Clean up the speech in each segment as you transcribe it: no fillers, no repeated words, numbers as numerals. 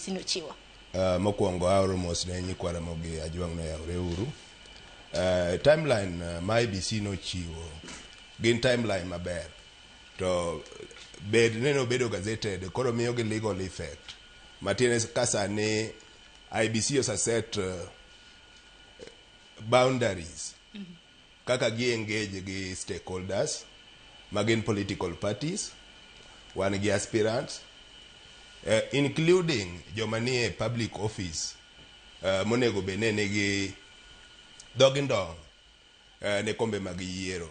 IEBC nochiwo. Mokwongo aoro mos ne nyikwa Ramogi Ajwang' noyawre uru. Timeline ma IEBC nochiwo gin timeline maber to bed ni nobedo gazetted koro miyogi legal effect matiende ka sani IEBC oseset boundaries kaka gi engage gi stakeholders ma gin political parties, wan gi aspirants, including joma nie public office monego bed ni nigi dhogi ndong ne kombe mag yiero.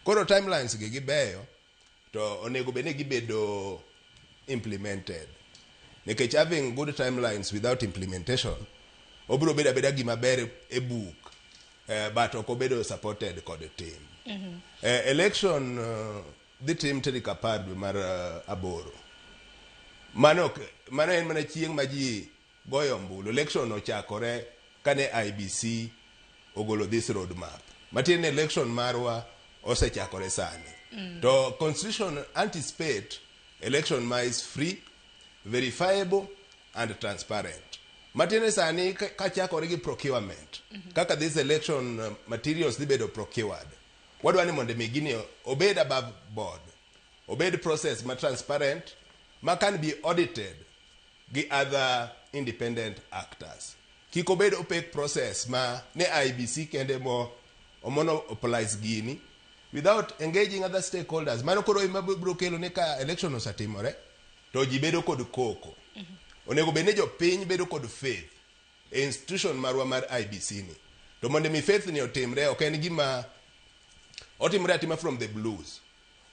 Koro timelines gi gibeyo to onego bed ni gibedo implemented nikech having good timelines without implementation obiro bedo abeda gima ber e buk, but ok obedo supported kod tim. Election dhi tim tarik 10 dwe mar 8. Mano en mana chieng' ma ji goyo ombulu. Election ochakore kane IEBC ogolo this road map. Matiende ni election marwa osechakore sani. To constitution anticipate election ma is free, verifiable and transparent. Matiende sani kachakore gi procurement, kaka this election materials dhi bedo procured. Wadwa ni mondo mi gini obed above board, obed process ma transparent, ma can be audited gi other independent actors. Kik obed opaque process ma ne IEBC kende mo omonopolize gini without engaging other stakeholders. Mano koro ema biro kelo ni ka election osetimore to ji bedo kod koko. Onego bed ni jopiny bedo kod faith e institution marwa mar IEBC ni. To mondo mi faith ni otimre, ok en gima otimore atima from the blues.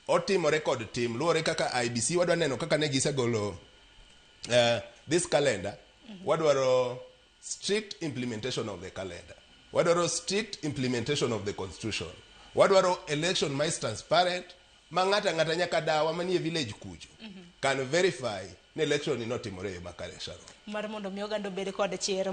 Otimore kod tim, luwore kaka IEBC wadwa neno kaka ne gisegolo this calendar. Wadwaro strict implementation of the calendar. Wadwaro strict implementation of the constitution. Wadwaro election ma is transparent, ma ng'ata ng'ata nyaka dawa manie village kucho can verify ni election ni notimore e yo makare, Sharon. Mar mondo mi oganda obed kod chir.